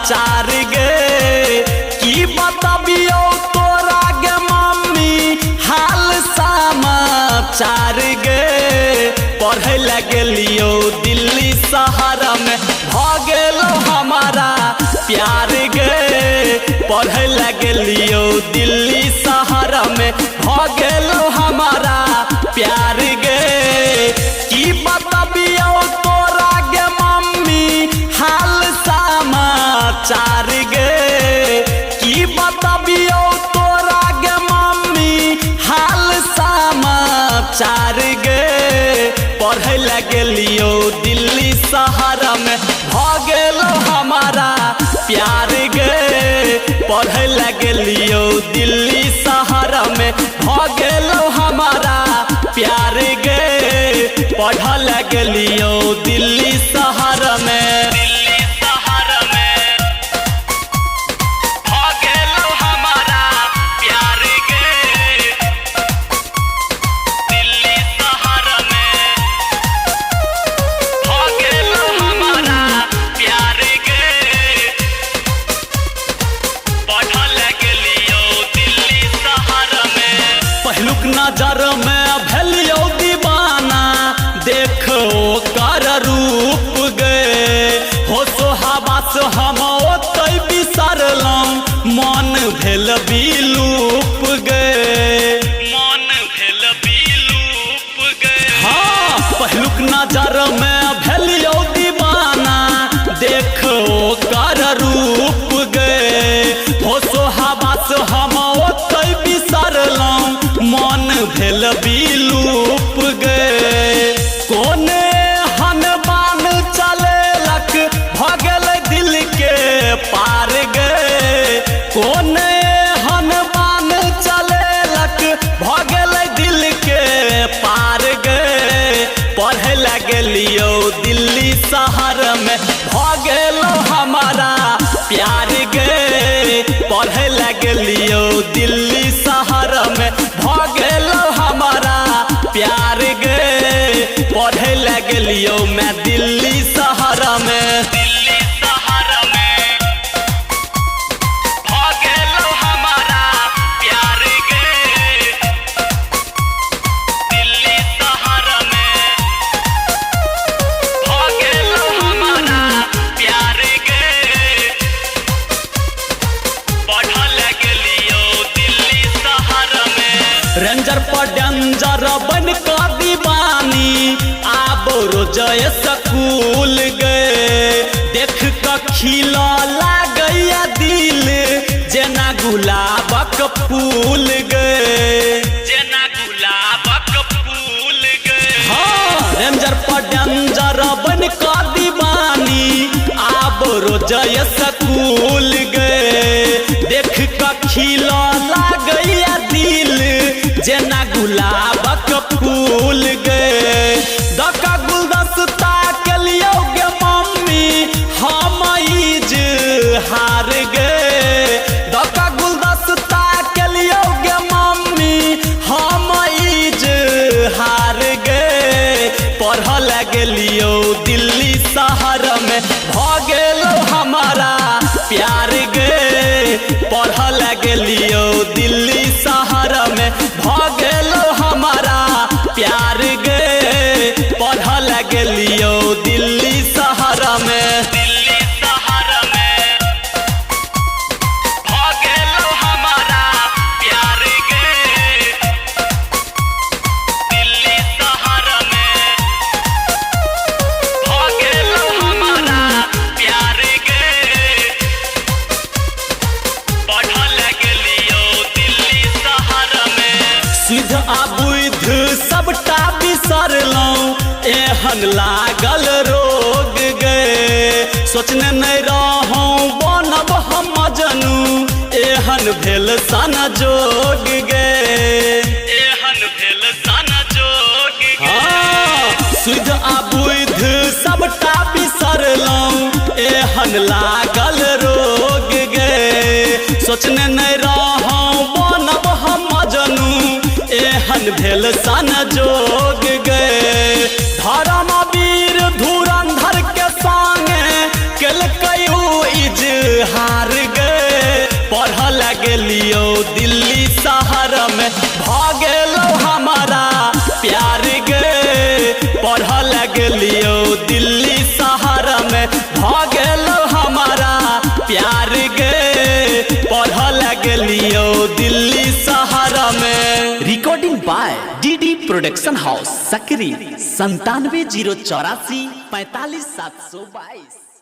समाचार गे। की बतबियौ तोरा गे मम्मी हाल समाचार गे। पढ़े लगलियौ दिल्ली शहर में भ गेलौ हमारा प्यार गे। पढ़े लगलियौ दिल्ली शहर में भ गेलौ हमारा प्यार गे। की बतबियौ तोरा गे मम्मी हाल समाचार गे। की बतबियौ तोरा गे मम्मी हाल समाचार गे। पढ़े लगलियौ दिल्ली शहर में भ गेलौ हमारा प्यार गे। पढ़े लगलियौ दिल्ली शहर में भ गेलौ हमारा प्यार गे। पढ़े लगलियौ दिल्ली शहर में। दिल्ली शहर में भ गेलौ हमारा प्यार गे। दिल्ली शहर में भ गेलौ हमारा प्यार गे। पढ़े लगलियौ दिल्ली शहर में। पहिलुक नजर में भेलियौ दीवाना देखो कर रूप गे। हो सोहाबास हम ओतै बिसरलौं मन भेल बिलूप गे। मन भेल बिलूप गे। हाँ, पहिलुक नजर में भेलियौ दीवाना देखो कर रूप गे। हो सोहाबास हम ओतै बिसरलौं मन भेल बिलूप गे। कोने हनुमान चलेलक भ गेल दिल के पार गे। कोने हनुमान चलेलक भ गेल दिल के पार गे। पढ़े लगलियौ दिल्ली शहर में भ गेलौ हमारा प्यार गे। पढ़े लगलियौ दिल्ली शहर में भ गेलौ हमारा प्यार गे। पढ़े लगलियौ मैं दिल्ली शहर में। दिल्ली शहर में भ गेलौ हमारा प्यार गे। दिल्ली शहर में भ गेलौ हमारा प्यार गे। पढ़े लगलियौ दिल्ली शहर में। रेंजर पर डेंजर बन क दीवानी आब रोज स्कूल गे। देख क खिल लागैया दिल जेना गुलाबक फूल गे। जेना गुलाबक फूल गे। हाँ, रेंजर पर डेंजर बन क दीवानी आब रोज स्कूल गे। देख क खिल लागैया दिल जेना गुलाबक फूल गे। दका गुलदस्ता केलियौ गे मम्मी हम हार गे। दका गुलदस्ता केलियौ गे मम्मी हम हार गे। पढ़े लगलियौ दिल्ली शहर में भ गेलौ हमारा प्यार गे। पढ़े लगलियौ दिल्ली शहर में भ गेलौ हमारा प्यार गे। पढ़े लगलियौ दिल्ली शहर में। दिल्ली शहर में भ गेलौ हमारा प्यार गे। दिल्ली शहर में भ गेलौ हमारा प्यार गे। पढ़े लगलियौ दिल्ली शहर में। सुध आ बुध सबटा बिसरलौं एहन लागल रोग गे। सोचने नहीं रहौं बनब हम मजनू एहन भेल सन जोग गे। एहन भेल सन जोग गे। सुध आ बुध सबटा बिसरलौं एहन लागल रोग गे। सोचने नहीं रहौं बनब हम मजनू एहन भेल सन जोग गे। धर्मवीर धुरंधर के संगे केलकै इजहार गे। पढ़ लगलियो दिल्ली शहर में भ गेलो हमारा प्यार गे। पढ़ लगलियो दिल्ली शहर में भ गेलो हमारा प्यार गे। पढ़ लगलियो दिल्ली शहर में। Recording by DD production house, Sakri, 97 0 84 45 722।